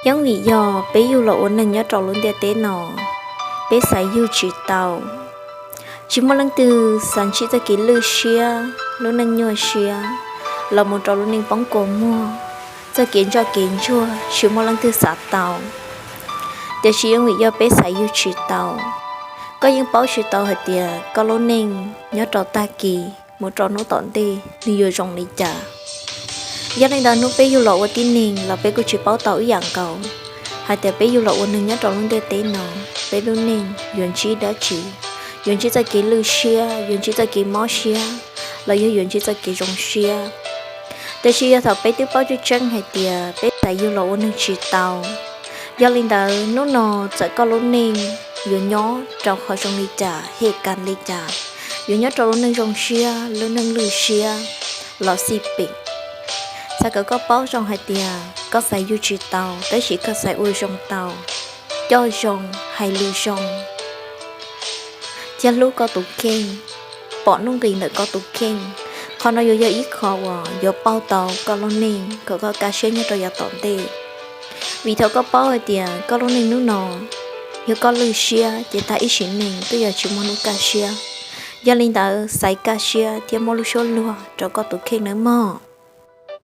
Yeej vim yog peb yug los ua neeg nyob rau lub ntiaj teb no, peb xaiv yug tsis tau. Tsis muaj leej twg xav ntsib txoj kev lwj siab, lub neej nyuaj siab, los mus rau lub neej poob kua muag, txoj kev ntsoj kev ntsuag tsis muaj leej twg xav tau. Tiam sis yeej vim yog peb xaiv yug tsis tau. Koj yeej paub tsis tau hais tias koj lub neej nyob rau tag kis mus rau hnub tom ntej nws yuav zoo li cas. Yog li ntawd hnub peb yug los ua tib neeg los peb kuj tsis paub tau ib yam nkaus hais tias peb yug los ua neeg nyob rau lub ntiaj teb no, peb lub neej yuav ntsib dab tsi, yuav ntsib txoj kev lwj siab, yuav ntsib txoj kev mob siab, los yog yuav ntsib txoj kev zoo siab. Tiam sis yog thaum peb twb paub tseeb tseeb hais tias peb xaiv yug los ua neeg tsis tau, yog li ntawd hnub no txawm koj lub neej yuav nyob rau qhov zoo li cas, hem kas li cas, yuav nyob rau lub neej zoo siab, lub neej lwj siab los xij peem, xav kom koj paub zoo hais tias koj xaiv yug tsis tau, tab sis koj xaiv ua zoo tau, coj zoo, hais lus zoo, thiab hlub koj tus kheej, pom nuj nqis ntawm koj tus kheej. Qhov no yuav yog ib qho uas yuav pauj tau koj lub neej kom koj kaj siab nyob rau yav tom ntej. Vim thaum koj paub hais tias koj lub neej hnub no yog koj lwj siab ces tag ib sim neej twb yuav tsis muaj hnub kaj siab. Yog li ntawd xaiv kaj siab thiab muab lub suab luag rau koj tus kheej nawb mog.